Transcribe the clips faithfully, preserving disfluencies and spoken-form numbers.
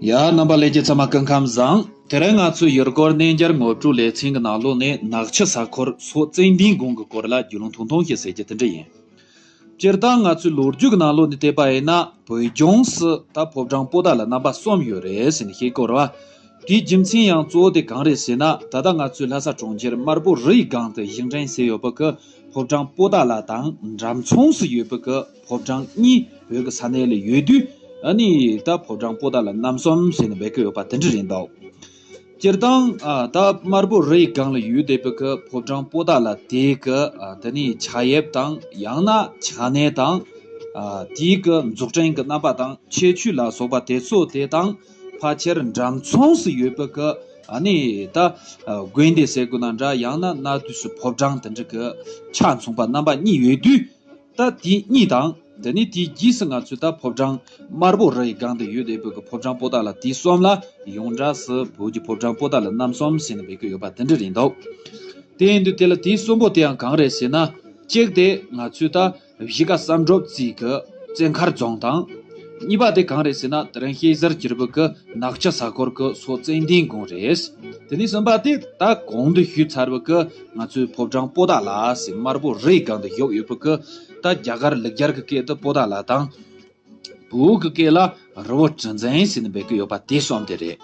ཡ། རྣམ་པ་ལྷན་རྒྱས་ཚང་མ་སྐུ་ཁམས་བཟང་། དེ་རིང་ང་ཚོས་ཡུལ་སྐོར་གནས་མཇལ་ངོ་སྤྲོད་ལེ་ཚན་གྱི་ནང་ལོགས་ནས་ནག་ཆུ་ས་ཁུལ་སོག་ཙན་དན་དགོན་གྱི་སྐོར་ལ་རྒྱུས་ལོན་ཐུང་ཐུང་ཞིག་ཟེར་རྒྱུ་དེ་འདྲ་ཡིན། སྤྱིར་བཏང་ང་ཚོའི་ལོ་རྒྱུས་ཀྱི་ནང་ལོགས་ནས་བལྟས་པ་ཡིན་ན། བོད་ལྗོངས་སུ་ད་ཕོ་བྲང་པོ་ཏཱ་ལ་རྣམ་པ་གསུམ་ཡོད་རེད་ཟེར་ནས་བཤད་ཀྱི་ཡོད་རེད་བ། དེའི་རྒྱུ་མཚན་ཡང་གཙོ་བོ་དེ་གང་རེད་ཟེར་ན། ད་ལྟ་ང་ཚོའི་ལྷ་ས་གྲོང་ཁྱེར་དམར་པོ་རི་ཡི་སྒང་དུ་བཞེངས་སྐྲུན་བྱས་ཡོད་པ་གི་ཕོ་བྲང་པོ་ཏཱ་ལ་དང་། འགྲམ་ཚོམས་སུ་ཡོད་པ་གི་ཕོ་བྲང་གཉིས་བོད་ཀྱི་ས་གནས་ལ་ཡོད་དུས། ཨ་ནི་ད་ཕོ་བྲང་པོ་ཏཱ་ལ་རྣམ་གསུམ་ཟེར་ནས་འབོད་ཀྱི་ཡོད་པ་དེ་འདྲ་རེད་འདུག་སྤྱིར་བཏང་ཨ་ད་དམར་པོ་རི་ཡི་སྒང་ལ་ཡོད་བསྡད་པའི་གི་ཕོ་བྲང་པོ་ཏཱ་ལ་དེ་གི་ཨ་དེ་ནི་ཆགས་དབྱིབས་དང་། ཡང་ན་ཆགས་གནས་དང་། ཨ་དེའི་གི་འཛུགས་སྐྲུན་གྱི་རྣམ་པ་དང་། ཁྱད་ཆོས་ལ་སོགས་པ་དེ་ཚོ་དེ་དང་། ཕལ་ཆེར་འགྲམ་ཚོམས་སུ་ཡོད་པའི་གི་ཨ་ནི་ད་ཨ་དགོན་སྡེ་ཟེར་དགོས་ན་འདྲ། ཡང་ན་གནའ་དུས་སུ་ཕོ་བྲང་དེ་འདྲ་གི་ཆ་མཚུངས་པ་རྣམ་པ་གཉིས་ཡོད་དུས། ད་དེ་གཉིས་དང་། དེ་ནས་དེའི་རྗེས་སུ་ང་ཚོས་ད་ཕོ་བྲང་དམར་པོ་རི་ཡི་སྒང་དུ་ཡོད་བསྡད་པའི་གི་ཕོ་བྲང་པོ་ཏཱ་ལ་དེ་གསུམ་ལ་ཡོངས་གྲགས་སུ་བོད་ཀྱི་ཕོ་བྲང་པོ་ཏཱ་ལ་རྣམ་གསུམ་ཟེར་ནས་འབོད་ཀྱི་ཡོད་པ་དེ་འདྲ་རེད་འདུག་དེ་ཡིན་དུས་དེ་ལ་དེ་གསུམ་པོ་དེ་ཡང་གང་རེད་ཟེར་ན། གཅིག་དེ་ང་ཚོས་ད་གཞིས་ཀ་བསམ་གྲུབ་རྩེ་གི་བཙན་མཁར་རྫོང་དང་། གཉིས་པ་དེ་གང་རེད་ཟེར་ན། དེ་རིང་ཞེ་གསར་གྱུར་པའི་གི་ནག་ཆུ་ས་ཁུལ་གྱི་སོག་ཙན་དན་དགོན་རེད། དེ་ནས་གསུམ་པ་དེ་ད་གོང་དུ་ཞུས་ཚར་བའི་གི་ང་ཚོའི་ཕོ་བྲང་པོ་ཏཱ་ལ་ཟེར། དམར་པོ་རི་ཡི་སྒང་དུ་བཞུགས་ཡོད་པའི་གི་ད་རྒྱ་གར་ལུགས་སྦྱར་གྱི་སྐད་དུ་པོ་ཏཱ་ལ་དང་། བོད་ཀྱི་སྐད་ལ་རི་བོ་གྲུ་འཛིན་ཟེར་ནས་འབོད་ཀྱི་ཡོད་པ་དེ་གསུམ་དེ་རེད།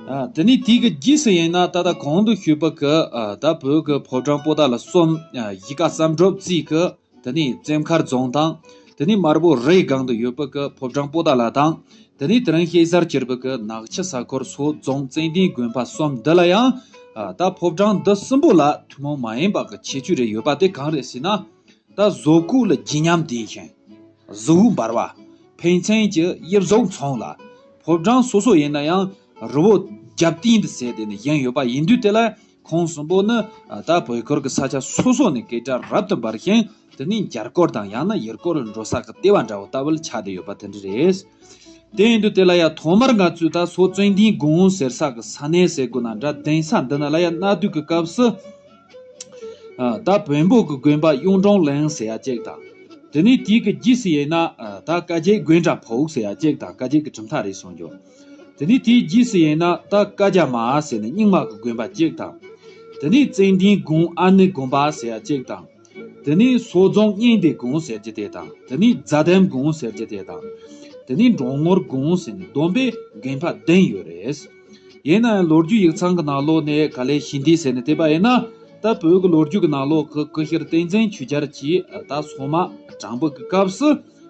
ཨ་དེ་ནས་དེའི་གི་རྗེས་སུ་ཡིན་ན། ད་ལྟ་གོང་དུ་ཞུས་པ་གི་ཨ་ད་བོད་ཀྱི་ཕོ་བྲང་པོ་ཏཱ་ལ་གསུམ། ཨ་གཞིས་ཀ་བསམ་གྲུབ་རྩེ་གི། དེ་ནས་བཙན་མཁར་རྫོང་དང་། དེ་ནས་དམར་པོ་རི་ཡི་སྒང་དུ་ཡོད་པ་གི་ཕོ་བྲང་པོ་ཏཱ་ལ་དང་། དེ་ནས་དེ་རིང་ཞེ་གསར་གྱུར་པ་གི་ནག་ཆུ་ས་ཁུལ་སོག་རྫོང་ཙན་དན་དགོན་པ་གསུམ་འདི་ལ་ཡང་། ཨ་ད་ཕོ་བྲང་འདི་གསུམ་པོ་ལ་ཐུན་མོང་མ་ཡིན་པ་གི་ཁྱད་ཆོས་རེ་ཡོད་པ་དེ་གང་རེད་ཟེར་ན། ད་བཟོ་བཀོད་ལ་བརྗིད་ཉམས་ལྡན་ཞིང་། གཟི་འོད་འབར་བ། ཕན་ཚུན་གྱི་དབྱིབས་གཟུགས་མཚུངས་ལ། ཕོ་བྲང་སོ་སོ་ཡིན་ན་ཡང་རི་བོ་རྒྱབ་རྟེན་དུ་བྱས་ཏེ་ནི་བཞེངས་ཡོད་པ་ཡིན་དུས། དེ་ལ་ཁོང་གསུམ་པོ་ནི་ད་བོད་ཁུལ་གྱི་ས་ཆ་སོ་སོ་ནས་སྐད་གྲགས་རབ་ཏུ་འབར་ཞིང་། དེ་ནི་རྒྱ་སྐོར་དང་། ཡང་ན་ཡུལ་སྐོར་ལ་འགྲོ་ས་གི་ལྟེ་བ་འདྲ་བོ་ལྟ་བུ་ཆགས་བསྡད་ཡོད་པ་དེ་འདྲ་རེད། དེ་ཡིན་དུས་དེ་ལ་ཡང་ཐོག་མར་ང་ཚོས་ད་སོག་ཙན་དན་དགོན་ཟེར་ས་གི་ས་གནས་ཟེར་དགོས་ན་འདྲ། གདན་ས་འདི་ནང་ལ་ཡང་གནའ་དུས་ཀྱི་སྐབས་སུ། ཨ་ད་བོན་པོ་གི་དགོན་པ་གཡུང་དྲུང་གླིང་ཟེར་ཡ་གཅིག་དང་། དེ་ནས་དེའི་གི་རྗེས་སུ་ཡིན་ན། ཨ་ད་བཀའ་བརྒྱུད་དགོན་གྲྭ་ཕུག་ཟེར་ཡ་གཅིག་དང་། བཀའ་བརྒྱུད་ཀྱི་གྲུབ་མཐའ་རེད་གསུངས་རྒྱུ། དེ་ནས་དེའི་རྗེས་སུ་ཡིན་ན། ད་བཀའ་རྒྱ་མ་ཟེར་ནས་རྙིང་མ་གི་དགོན་པ་གཅིག་དང་། དེ་ནས་ཙན་དན་དགོན་ཨ་ནེ་དགོན་པ་ཟེར་ཡ་གཅིག་དང་། དེ་ནས་སོག་རྫོང་གཉན་ལྡེ་དགོན་ཟེར་རྒྱུ་དེ་དང་། དེ་ནས་རྫ་དམ་དགོན་ཟེར་རྒྱུ་དེ་དང་། དེ་ནས་འབྲོང་ངོར་དགོན་ཟེར་ནས་བསྡོམས་པས་དགོན་པ་བདུན་ཡོད་རེད། ཡིན་ན་ཡང་ལོ་རྒྱུས་ཡིག་ཚང་གི་ནང་ལོགས་ནས་ག་ལེ་ཞིག་འདི་ཟེར་ནས་བལྟས་པ་ཡིན་ན། ད་བོད་ཀྱི་ལོ་རྒྱུས་ཀྱི་ནང་ལོགས་ཀྱི་སྐུ་ཞབས་བསྟན་འཛིན་ཆོས་རྒྱལ་གྱིས་ད་སོག་མ་སྦྲང་བུ་གི་སྐབས་སུ་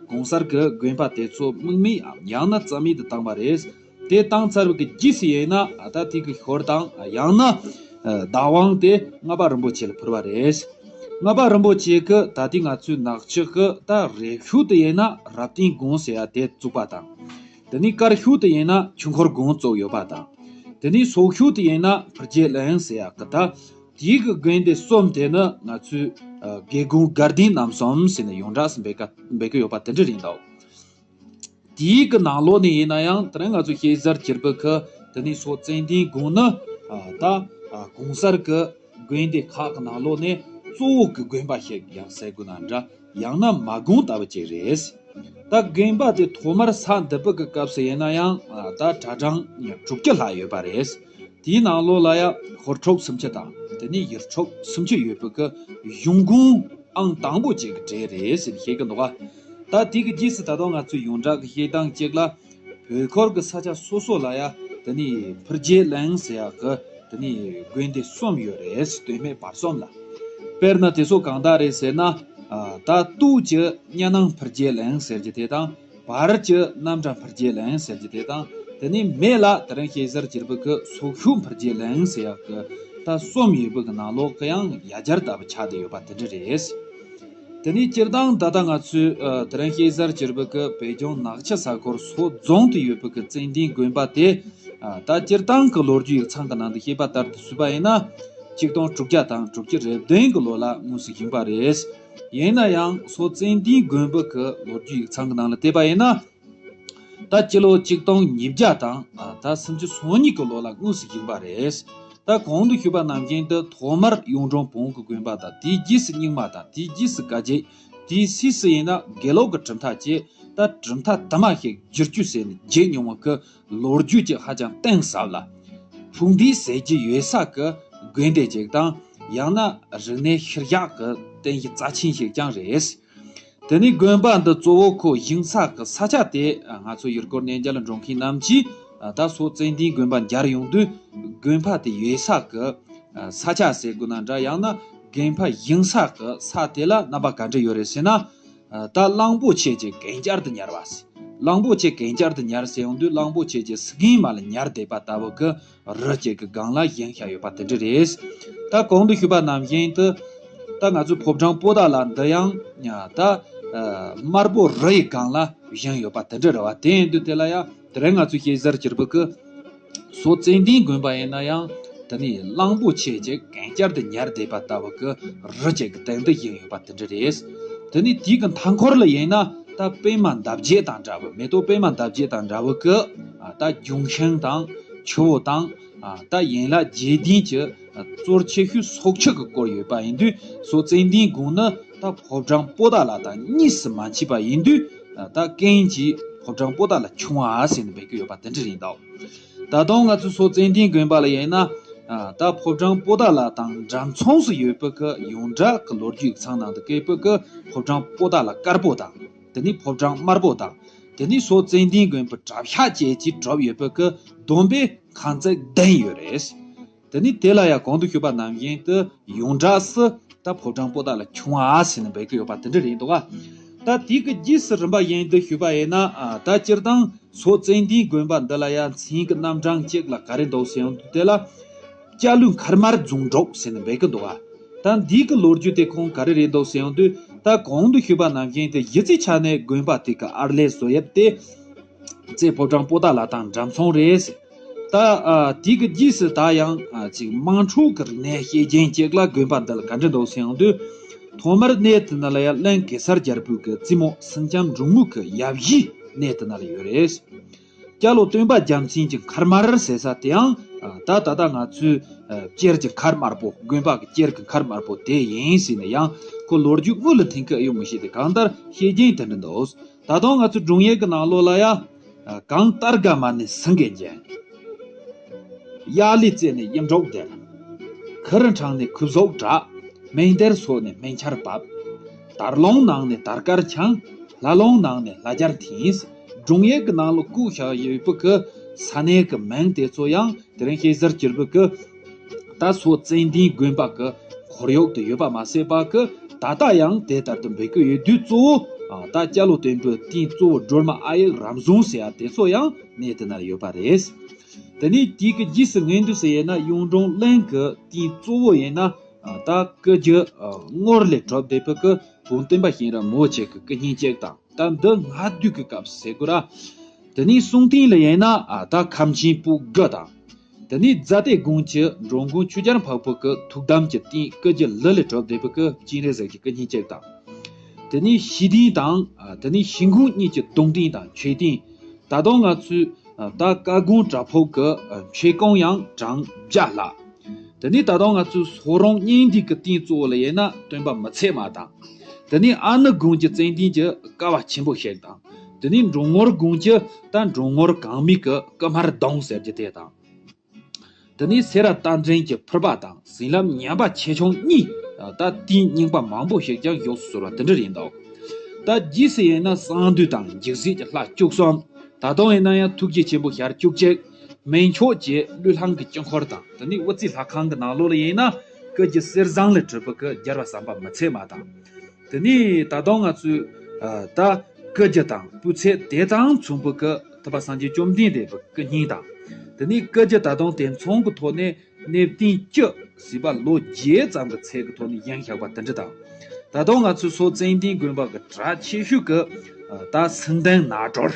གོང་གསར་གྱི་དགོན་པ་དེ་ཚོ་རྨེག་མེད་ཡང་ན་རྩ་མེད་དུ་བཏང་བ་རེད། དེ་བཏང་ཚར་བའི་གི་རྗེས་སུ་ཡིན་ན། ད་དེ་གི་ཞོར་དང་། ཡང་ན་བདག་དབང་དེ་ལྔ་པ་རིན་པོ་ཆེ་ལ་ཕུལ་བ་རེད། ལྔ་པ་རིན་པོ་ཆེ་གིས་ད་ལྟའི་ང་ཚོའི་ནག་ཆུ་གི་ད་རི་ཤོད་དུ་ཡིན་ན་རབ་བརྟན་དགོན་ཟེར་ཡ་དེ་བཙུགས་པ་དང་། དེ་ནས་དཀར་ཤོད་དུ་ཡིན་ན་ཆོས་འཁོར་དགོན་བཙུགས་ཡོད་པ་དང་། དེ་ནས་སོག་ཤོད་དུ་ཡིན་ན་ཕུར་རྒྱལ་གླིང་ཟེར་ཡ་གི་ད་དེའི་གི་དགོན་སྡེ་གསུམ་དེ་ནི་ང་ཚོའི་ཨ་དགེ་དགོན་དགའ་ལྡན་རྣམ་གསུམ་ཟེར་ནས་ཡོངས་གྲགས་སུ་འབོད་ཀ་འབོད་ཀྱི་ཡོད་པ་དེ་འདྲ་རེད་འདུག་དེའི་གི་ནང་ལོགས་ནས་ཡིན་ན་ཡང་། དེ་རིང་ང་ཚོ་ཞེ་གསར་གྱུར་པའི་གི་དེ་ནས་སོག་ཙན་དན་དགོན་ནི་ཨ་ད་ཨ་གོང་གསར་གི་དགོན་སྡེ་ཁག་གི་ནང་ལོགས་ནས་གཙོ་བོ་གི་དགོན་པ་ཞིག་ཡང་ཟེར་དགོས་ན་འདྲ། ཡང་ན་མ་དགོན་ལྟ་བུ་ཅིག་རེད། ད་དགོན་པ་དེ་ཐོག་མར་ས་འདི་པའི་གི་སྐབས་སུ་ཡིན་ན་ཡང་། ཨ་ད་གྲྭ་གྲངས་དྲུག་ཅུ་ལྷག་ཡོད་པ་རེད། དེའི་ནང་ལོགས་ལ་ཡང་ཧོར་ཕྲུག་སུམ་ཅུ་དང་། དེ་ནས་ཡུལ་ཕྲུག་སུམ་ཅུ་ཡོད་པའི་གི་གཞུང་དགོན་ཨང་དང་པོ་ཅིག་གི་གྲས་རེད་ཟེར་བཤད་གི་འདུག་ག་ད་དེ་གི་རྗེས་སུ་ད་དུང་ང་ཚོས་ཡོངས་གྲགས་ཀྱི་བཤད་སྟངས་གཅིག་ལ། བོད་ཁུལ་གྱི་ས་ཆ་སོ་སོ་ལ་ཡ་དེ་ནི་ཕུར་རྒྱལ་གླིང་ཟེར་ཡག་གི་དེ་ནི་དགོན་སྡེ་གསུམ་ཡོད་རེད། སྟོད་སྨད་བར་གསུམ་ལ། དཔེར་ན་དེ་ཚོ་གང་དག་རེད་ཟེར་ན། ཨ་ད་སྟོད་ཀྱི་གཉའ་ནང་ཕུར་རྒྱལ་གླིང་ཟེར་གྱི་དེ་དང་། བར་གྱི་གནམ་བྲག་ཕུར་རྒྱལ་གླིང་ཟེར་གྱི་དེ་དང་། དེ་ནི་སྨད་ལ་དེ་རིང་ཞེ་གསར་གྱུར་པའི་གི་སོག་ཤོད་ཕུར་རྒྱལ་གླིང་ཟེར་ཡག་གི་ད་གསུམ་ཡོད་པའི་གི་ནང་ལོགས་གི་ཡང་ཡ་གྱལ་ལྟ་བུ་ཆགས་བསྡད་ཡོད་པ་དེ་འདྲ་རེད། དེ་ནས་སྤྱིར་བཏང་ད་ལྟ་ང་ཚོས་ཨ་དེ་རིང་ཞེ་གསར་གྱུར་པའི་གི་བོད་ལྗོངས་ནག་ཆུ་ས་ཁུལ་སོག་རྫོང་དུ་ཡོད་པའི་གི་ཙན་དན་དགོན་པ་དེ། ཨ་ད་སྤྱིར་བཏང་གི་ལོ་རྒྱུས་ཡིག་ཚང་གི་ནང་དུ་བཤད་པ་ལྟར་དུ་བཟོས་པ་ཡིན་ན། ཆིག་སྟོང་དྲུག་བརྒྱ་དང་དྲུག་ཅུ་རེ་བདུན་གི་ལོ་ལ་དངོས་སུ་བཞེངས་པ་རེད། ཡིན་ན་ཡང་སོག་ཙན་དན་དགོན་པའི་གི་ལོ་རྒྱུས་ཡིག་ཚང་གི་ནང་ལ་བལྟས་པ་ཡིན་ན། ད་སྤྱི་ལོ་ཆིག་སྟོང་ཉིས་བརྒྱ་དང་ཨ་ད་སུམ་ཅུ་སོ་གཉིས་ཀྱི་ལོ་ལ་དངོས་སུ་བཞེངས་པ་རེད། ད་གོང་དུ་ཞུས་པ་ནང་བཞིན་དུ་ཐོག་མར་གཡུང་དྲུང་བོན་གྱི་དགོན་པ་དང་། དེའི་རྗེས་སུ་རྙིང་མ་དང་། དེའི་རྗེས་སུ་བཀའ་བརྒྱུད། དེའི་སྲིད་སུ་ཡིན་ན་དགེ་ལུགས་ཀྱི་གྲུབ་མཐའ་བཅས། ད་ ད་གྲུབ་མཐའ་དུ་མ་ཞིག་བསྒྱུར་བཅོས་བྱས་ནས་བརྗེད་མྱོང་བ་གི་ལོ་རྒྱུས་ཀྱི་ཧ་ཅང་གཏིང་ཟབ་ལ། ཕུགས་འདུན་ཟེར་གྱི་ཡོད་ས་གི་དགོན་སྡེ་ཅིག་དང་། ཡང་ན་རིག་གནས་ཤུལ་བཞག་གི་རྟེན་གཞི་རྩ་ཆེན་ཞིག་ཀྱང་རེད། དེ་ནས་དགོན་པ་འདི་གཙོ་བོ་ཁོ་བཞེངས་ས་གི་ས་ཆ་དེ་ང་ཚོ་ཡུལ་སྐོར་གནས་མཇལ་འགྲོ་མཁན་རྣམས་ཀྱིས་ད་སོག་ཙན་དན་དགོན་པ་མཇལ་ཡོང་དུས། དགོན་པ་དེ་ཡོད་ས་གི་ས་ཆ་ཟེར་དགོས་ན་འདྲ། ཡང་ན་དགོན་པ་བཞེངས་ས་གི་ས་དེ་ལ་རྣམ་པ་ག་འདྲ་ཡོད་རེད་ཟེར་ན། ད་གླང་པོ་ཆེ་གྱི་གན་རྐྱལ་དུ་ཉར་བ་ཟེར། གླང་པོ་ཆེ་གན་རྐྱལ་དུ་ཉར་ཟེར་ཡོང་དུས། གླང་པོ་ཆེ་གྱི་སེང་གེ་མ་ལ་ཉར་བསྡད་པ་ལྟ་བུ་གི་རི་གཅིག་གི་སྒང་ལ་བཞེངས་བཞག་ཡོད་པ་དེ་འདྲ་རེད། ད་གོང་དུ་ཞུས་པ་ནང་བཞིན་དུ། ད་ང་ཚོའི་ཕོ་བྲང་པོ་ཏ་ལ་འདི་ཡང་ད་དམར་པོ་རི་ཡི་སྒང་ལ་བཞེངས་ཡོད་པ་དེ་འདྲ་རེད་བ། དེ་ཡིན་དུས་དེ་ལ་ཡང་དེ་རིང་ང་ཚོས་ཤེས་གསལ་གྱུར་པ་གི་སོག་ཙན་དན་དགོན་པ་ཡིན་ན་ཡང་། དེ་ནས་གླང་པོ་ཆེ་གྱི་གན་རྐྱལ་དུ་ཉར་བསྡད་པ་ལྟ་བུ་གི་རི་གཅིག་གི་སྟེང་དུ་བཞེངས་ཡོད་པ་དེ་འདྲ་རེད། དེ་ནས་དེའི་གི་མཐའ་འཁོར་ལ་ཡིན་ན་ད་པད་མ་འདབ་བརྒྱད་དང་འདྲ་བུ། མེ་ཏོག་པད་མ་འདབ་བརྒྱད་དང་འདྲ་བུ་གི་ད་ལྗོན་ཤིང་དང་ཆུ་བོ་དང་། ད་ཡན་ལག་བརྒྱད་ལྡན་གྱི་གཙོར་ཆེ་ཤོས་སོག་ཆུ་གིས་བསྐོར་ཡོད་པ་ཡིན་དུས། སོག་ཙན་དན་དགོན་ནི་ད་ཕོ་བྲང་པོ་ཏ་ལ་དང་གཉིས་སུ་མ་མཆིས་པ་ཡིན་དུས། ད་ཀུན་གྱིས་ཕོ་བྲང་པོ་ཏ་ལ་ཆུང་བ་ཟེར་ནས་འབོད་ཀྱི་ཡོད་པ་དེ་འདྲ་ཡིན་ད། ད་དུང་ང་ཚོའི་སོག་ཙན་དན་དགོན་པ་ལ་ཡིན་ན། ད་ཕོ་བྲང་པོ་ཏ་ལ་དང་འདྲ་མཚུངས་སུ་ཡོད་པའི་གི་ཡོངས་གྲགས་ཀྱི་ལོ་རྒྱུས་ཡིག་ཚང་ནང་དུ་བཀོད་པའི་གི་ཕོ་བྲང་པོ་ཏ་ལ་དཀར་པོ་དང་། དེ་ནས་ཕོ་བྲང་དམར་པོ་དང་། དེ་ནས་སོག་ཙན་དན་དགོན་པའི་གྲྭ་ཤག་བཅས་ཀྱིས་གྲུབ་ཡོད་པའི་གི་བསྡོམས་པས་ཁང་བརྩེགས་བདུན་ཡོད་རེད། དེ་ནས་དེ་ལ་ཡང་གོང་དུ་ཞུས་པ་ནང་བཞིན་དུ་ཡོངས་གྲགས་སུ་ད་ཕོ་བྲང་པོ་ཏ་ལ་ཆུང་བ་ཟེར་ནས་འབོད་ཀྱི་ཡོད་པ་དེ་འདྲ་རེད་འདུག་ག། ད་དེ་གི་རྗེས་སུ་རིམ་པ་བཞིན་དུ་ཞུས་པ་ཡིན་ན། ད་སྤྱིར་བཏང་སོག་ཙན་དན་དགོན་པ་འདི་ལ་ཡང་མཚན་གྱི་རྣམ་གྲངས་གཅིག་ལ་ག་རེ་འདུག་ཟེར་ཡོང་དུས། དེ་ལ་སྐྱ་ལུག་མཁར་དམར་རྫོང་སྒྲོག་ཟེར་ནས་འབོད་ཀྱི་འདུག་ག། ད་འདི་གི་ལོ་རྒྱུས་དེ་ཁོང་ག་རེ་རེད་འདུག་ཟེར་ཡོང་དུས། ད་གོང་དུ་ཞུས་པ་ནང་བཞིན་དུ་གཞི་རྩའི་ཆ་ནས་དགོན་པ་དེ་གི་ཨར་ལས་བཟོ་དབྱིབས་དེ་རྩེ་ཕོ་བྲང་པོ་ཏ་ལ་དང་འདྲ་མཚུངས་རེད། ད་ཨ་དེ་གི་རྗེས་སུ་ད་ཡང་ཨ་ཅིག་དམངས་ཁྲོད་ཀྱི་རིག་གནས་བཤད་རྒྱུན་ཅིག་ལ་དགོན་པ་འདི་ལ་ག་འདྲ་འདུག་ཟེར་ཡོང་དུས། ཐོག་མར་གནས་དེ་ན་ལ་ཡང་གླིང་གེ་སར་རྒྱལ་པོའི་གི་རྩེ་མོ་སེང་ལྕམ་འབྲུག་མོ་གི་ཡབ་གཞིས་གནས་དེ་ན་ལ་ཡོད་རེད། སྐྱ་ལོ་སྟོན་པ་རྒྱལ་མཚན་གྱི་མཁར་དམར་ཟེར་ས་དེའང་ཨ་ད་ད་ལྟ་ང་ཚོའི་ཨ་སྤྱིར་གྱི་མཁར་དམར་པོ། དགོན་པ་གི་སྤྱིར་གྱི་མཁར་དམར་པོ་དེ་ཡིན་ཟེར་ནས། ཡང་ཁོ་ལོ་རྒྱུས་དངོས་ལ་མཐུན་གི་ཨེ་ཡོད་མི་ཤེས་ཏེ། གང་ལྟར་བཤད་རྒྱུན་དེ་འདྲ་འདུག། ད་དུང་ང་ཚོའི་སྒྲུང་ཡིག་གི་ནང་ལོགས་ལ་ཡ། གངས་དར་དཀར་མ་ནས་སེང་གེ་འགྱེལ། གཡའ་ལི་རྩེ་ནས་གཡུ་འབྲུག་ལྡིར། ཁུ་རུ་འཕྲང་ནས་ཁུ་བཟོ་གྲགས། སྨན་གཏེར་སོགས་ནས་སྨན་ཆར་བབས། དར་ལུང་ནང་ནས་དར་དཀར་འཕྱང་། ལྷ་ལུང་ནང་ནས་ལྷ་རྒྱལ་འཐེན། སྒྲུང་ཡིག་གི་ནང་ལ་བཀོད་བཞག་ཡོད་པའི་གི་ས་གནས་ཀྱི་མིང་དེ་ཚོ་ཡང་དེ་རིང་ཤེས་གསལ་གྱུར་པའི་གི། ད་སོག་ཙན་དན་དགོན་པ་གི་ཁོར་ཡུག་ཏུ་ཡོད་པ་མ་ཟད་པ་གི། ད་ལྟ་ཡང་དེ་ལྟར་དུ་འབོད་ཀྱི་ཡོད་དུས། གཙོ་བོ་ཨ་ད་སྐྱ་ལོ་དོན་པོའི་རྟེན་གཙོ་བོ་སྒྲོལ་མ་ཨ་ཡིག་རབ་བྱུང་ཟེར་ཡ་དེ་ཚོ་ཡང་གནས་དེ་ན་ཡོད་པ་རེད། དེ་ནས་དེ་གི་རྗེས་སུ་སྔོན་དུས་སུ་ཡིན་ན། གཡུང་དྲུང་གླིང་གི་རྟེན་གཙོ་བོ་ཡིན་ན་ཨ་ད་སྐུ་རྒྱུ་ཨ་ངོར་ལས་གྲུབ་བསྡད་པའི་གི་བོན་སྟོན་པ་གཤེན་རབ་མོ་ཆེ་གི་སྐུ་བརྙན་གཅིག་དང་། ད་འདི་སྔ་དུས་ཀྱི་སྐབས་སུ་ཟེར་དགོས་ར། དེ་ནས་གསུང་རྟེན་ལ་ཡིན་ན་ཨ་ད་ཁམས་ཆེན་པོ་དགུ་དང་། དེ་ནས་རྫ་སྟོད་དགོན་གྱི་འགྲོ་མགོན་ཆོས་རྒྱལ་འཕགས་པོ་གི་ཐུགས་དམ་གྱི་རྟེན་སྐུ་རྒྱུ་ལི་ལས་གྲུབ་བསྡད་པའི་གི་སྤྱན་རས་གཟིགས་ཀྱི་སྐུ་བརྙན་གཅིག་དང་། དེ་ནས་ཞི་ལྡན་དང་། དེ་ནས་ཞི་མགོན་གཉིས་ཀྱི་གདུང་རྟེན་དང་མཆོད་རྟེན། ད་དུང་ང་ཚོའི་ད་བཀའ་དགོན་བྲག་ཕུག་གི་མཆོད་ཀོང་ཡང་གྲངས་བརྒྱ་ལྷག། དེ་ནས་ད་དུང་ང་ཚོའི་ཟོག་རོང་གཉན་འདུས་ཀྱི་རྟེན་གཙོ་བོ་ལ་ཡིན་ན་སྟོན་པ་མི་ཚད་མ་དང་། དེ་ནས་ཨ་ནུ་དགོན་གྱི་ཙན་དན་གྱི་ཀ་བ་ཆེན་པོ་ཞིག་དང་། དེ་ནས་འབྲོང་ངོར་དགོན་གྱི་ད་འབྲོང་ངོར་གང་མེད་ཀྱི་ཀུ་མར་གདུང་ཟེར་རྒྱུ་དེ་དང་། དེ་ནས་སེ་ར་རྟ་མགྲིན་གྱི་ཕུར་པ་དང་། ཟིལ་ལམ་ཉམས་པ་ཆེ་ཆུང་གཉིས། ད་རྟེན་རྙིང་པ་མང་པོ་ཞིག་ཀྱང་ཡོངས་སུ་གསོལ་བ་དེ་འདྲ་ཡིན་འདུག། ད་རྗེས་སུ་ཡིན་ན་གསང་འདུས་དང་འཇིགས་བྱེད་ཀྱི་ལྷ་བཅུ་གསུམ། ད་དུང་ཡིན་ན་ཡང་ཐུགས་རྗེ་ཆེན་པོ་ཞལ་བཅུ་གཅིག། སྨན་མཆོག་བཅས་ཀླུ་ལྷང་གི་དཀྱིལ་འཁོར་དང་། དེ་ནས་དབུ་རྩེ་ལྷ་ཁང་གི་ནང་ལོགས་ལ་ཡིན་ན་སྐུ་རྒྱུ་གསེར་ཟངས་ལས་གྲུབ་པའི་གི་རྒྱལ་བ་བསམ་པ་མི་ཚད་མ་དང་། དེ་ནས་ད་དུང་ང་ཚོས་ཨ་ད་སྐུ་རྒྱུ་དང་སྤུས་ཚད་དེ་དང་མཚུངས་པའི་གི་ཐུབ་པ་སངས་རྒྱས་བཅོམ་ལྡན་འདས་ཀྱི་སྐུ་བརྙན་དང་། དེ་ནས་སྐུ་རྒྱུ་ད་དུང་དེ་མཚུངས་ཀྱི་ཐོག་ནས་གནས་བརྟན་བཅུ་ཟེར་བ་ལོ་བརྒྱད་ཙམ་གྱི་ཚད་ཀྱི་ཐོག་ནས་བཞེངས་བཞག་པ་དེ་འདྲ་དང་། ད་དུང་ང་ཚོའི་སོག་ཙན་དན་དགོན་པ་གི་གྲགས་ཆེ་ཤོས་ཀྱི་ཨ་ད་སེང་ལྡེང་ནགས་སྒྲོལ་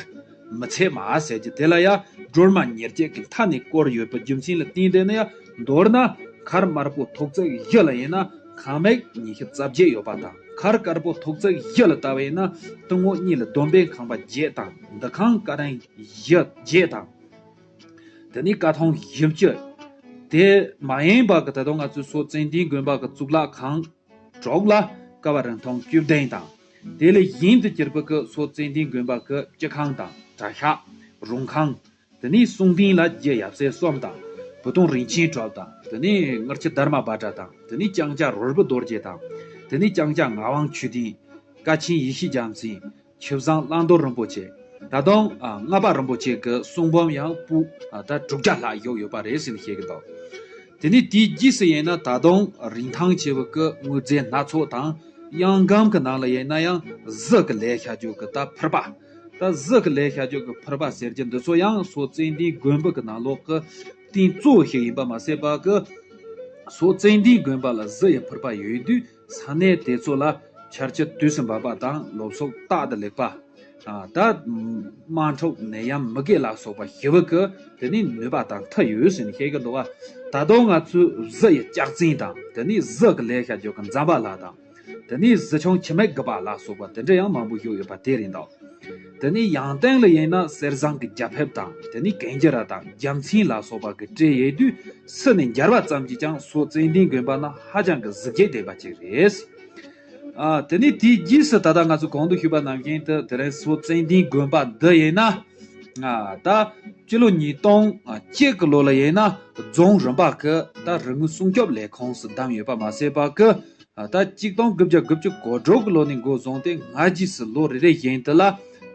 མི་ཚད་མ་ཟེར་རྒྱུ་དེ་ལ་ཡ། སྒྲོལ་མ་ཉེར་གཅིག་གི་མཐའ་ནས་བསྐོར་ཡོད་པའི་རྒྱུ་མཚན་ལ་བརྟེན་ཏེ་ནི་ཡ། མདོར་ན་མཁར་དམར་པོ་ཐོག་བརྩེགས་བཞི་ལ་ཡིན་ན་ཁང་མིག་ཉི་ཤུ་རྩ་བརྒྱད་ཡོད་པ་དང་། མཁར་དཀར་པོ་ཐོག་བརྩེགས་བཞི་ལ་ལྟ་བ་ཡིན་ན་སྟེང་འོག་གཉིས་ལ་སྡོམ་པས་ཁང་པ་བརྒྱད་དང་། འདུ་ཁང་ཀ་རིང་བཞི་བརྒྱད་དང་། དེ་ནས་ཀ་ཐོང་བཞི་བཅུ། དེ་མ་ཡིན་པ་གི་ད་དུང་ང་ཚོའི་སོག་ཙན་དན་དགོན་པ་གི་གཙུག་ལག་ཁང་དྲུག་ལ་ཀ་བ་རིང་ཐུང་བཅུ་བདུན་དང་ དེ་ལས་གཞན་དུ་གྱུར་པ་གི་སོག་ཙན་དན་དགོན་པ་གི་སྤྱི་ཁང་དང་གྲྭ་ཤག་རོང་ཁང་། དེ་ནས་གསུང་རྟེན་ལ་རྒྱུ་ཡབ་སྲས་གསུམ་དང་། བུ་སྟོན་རིན་ཆེན་གྲུབ་དང་། དེ་ནས་སྔར་ཆུ་དྷརྨ་བྷ་དྲ་དང་། དེ་ནས་ལྕང་སྐྱ་རོལ་པ་རྡོ་རྗེ་དང་། དེ་ནས་ལྕང་སྐྱ་ངག་དབང་ཆོས་ལྡན། ཀ་ཆེན་ཡེ་ཤེས་རྒྱལ་མཚན། ཆུ་བཟང་བླང་དོར་རིན་པོ་ཆེ། ད་དུང་ཨ་ལྔ་པ་རིན་པོ་ཆེ་གི་གསུང་འབུམ་ཡང་པོད་ཨ་ད་དྲུག་བརྒྱ་ལྷག་བཞུགས་ཡོད་པ་རེད་ཟེར་ནས་བཤད་ཀྱི་འདུག་དེ་ནས་དེའི་རྗེས་སུ་ཡིན་ན་ད་དུང་རིན་ཐང་ཆེ་བ་གི་དངོས་རྫས་སྣ་ཚོགས་དང་། གཡང་སྒམ་གྱི་ནང་ལ་ཡིན་ན་ཡང་གཟི་གི་ལས་བྱ་རྒྱུ་གི་ད་ཕུར་པ། ད་གཟི་གི་ལས་བྱ་རྒྱུ་གི་ཕུར་པ་ཟེར་རྒྱུ་འདི་ཚོ་ཡང་སོག་ཙན་དན་དགོན་པ་གི་ནང་ལོགས་ཀྱི་རྟེན་གཙོ་བོ་ཞིག་ཡིན་པ་མ་ཟད་པ་གི། སོག་ཙན་དན་དགོན་པ་ལ་གཟི་ཡི་ཕུར་པ་ཡོད་དུས། ས་གནས་དེ་ཚོ་ལ་ཆར་ཆུ་དུས་སུ་འབབ་པ་དང་། ལོ་ཕྱུགས་རྟག་ཏུ་ལེགས་པ། ཨ་ད་དམག་འཁྲུག་ནད་ཡམས་མུ་གེ་ལ་སོགས་པ་ཞི་བ་གི་དེ་ནི་ནུས་པ་དང་མཐུ་ཡོད་ཟེར་ནས་བཤད་ཀྱི་འདུག་བ། ད་དུང་ང་ཚོས་གཟི་ཡི་ལྕགས་ཚན་དང་། དེ་ནི་གཟི་གི་ལས་བྱ་རྒྱུ་གི་ཛམ་བྷ་ལ་དང་། དེ་ནས་གཟི་ཆུང་ཁྱི་མིག་དགུ་པ་ལ་སོགས་པ་དེ་འདྲ་ཡང་མང་པོ་བཞུགས་ཡོད་པ་དེ་རེད་འདུག་དེ་ནས་ཡང་སྟེང་ལ་ཡིན་ན་གསེར་ཟངས་ཀྱི་རྒྱ་ཕིབས་དང་། དེ་ནས་གན་རྒྱ་ར་དང་རྒྱལ་མཚན་ལ་སོགས་པ་གི་སྤྲས་ཡོད་དུས། སུ་ནས་འབྱར་བ་ཙམ་གྱིས་ཀྱང་སོག་ཙན་དན་དགོན་པ་ནི་ཧ་ཅང་གི་གཟི་བརྗིད་ལྡན་པ་ཅིག་རེད། ཨ་དེ་ནས་དེའི་རྗེས་སུ་ད་ལྟ་ང་ཚོ་གོང་དུ་ཞུས་པ་ནང་བཞིན་དུ་དེ་རིང་སོག་ཙན་དན་དགོན་པ་འདི་ཡིན་ན། ཨ་ད་སྤྱི་ལོ་ཉིས་སྟོང་གཅིག་གི་ལོ་ལ་ཡིན་ན་རྫོང་རིམ་པ་གི་ད་རིག་དངོས་སྲུང་སྐྱོབ་ལས་ཁུངས་སུ་བདམས་ཡོད་པ་མ་ཟད་པ་གི། ཨ་ད་གཅིག་སྟོང་དགུ་བརྒྱ་དགུ་བཅུ་གོ་དྲུག་གི་ལོ་ནས་འགོ་བཟུང་སྟེ་སྔ་རྗེས་སུ་ལོ་རེ་རེ་བཞིན་དུ་ལ།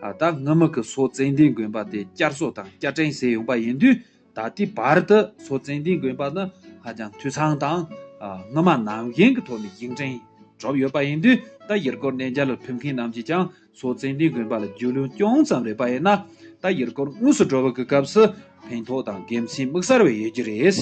ཨ་ད་སྔ་མོ་གི་སོག་ཙན་དན་དགོན་པ་དེ་བསྐྱར་གསོ་དང་བསྐྱར་སྐྲུན་བྱས་ཡོང་པ་ཡིན་དུས། ད་ལྟའི་བར་དུ་སོག་ཙན་དན་དགོན་པ་ནི་ཧ་ཅང་འཐུས་ཚང་དང་། ཨ་སྔ་མ་ནང་བཞིན་གྱི་ཐོག་ནས་བཞེངས་སྐྲུན་གྲུབ་ཡོད་པ་ཡིན་དུས། ད་ཡུལ་སྐོར་གནས་མཇལ་ལ་ཕེབས་མཁན་རྣམས་ཀྱིས་ཀྱང་སོག་ཙན་དན་དགོན་པ་ལ་རྒྱུས་ལོན་ཅུང་ཙམ་རེད་པ་ཡིན་ན། ད་ཡུལ་སྐོར་དངོས་སུ་འགྲོ་བ་གི་སྐབས་སུ་ཕན་ཐོགས་དང་དགེ་མཚན་དམིགས་བསལ་བ་ཡོད་རྒྱུ་རེད།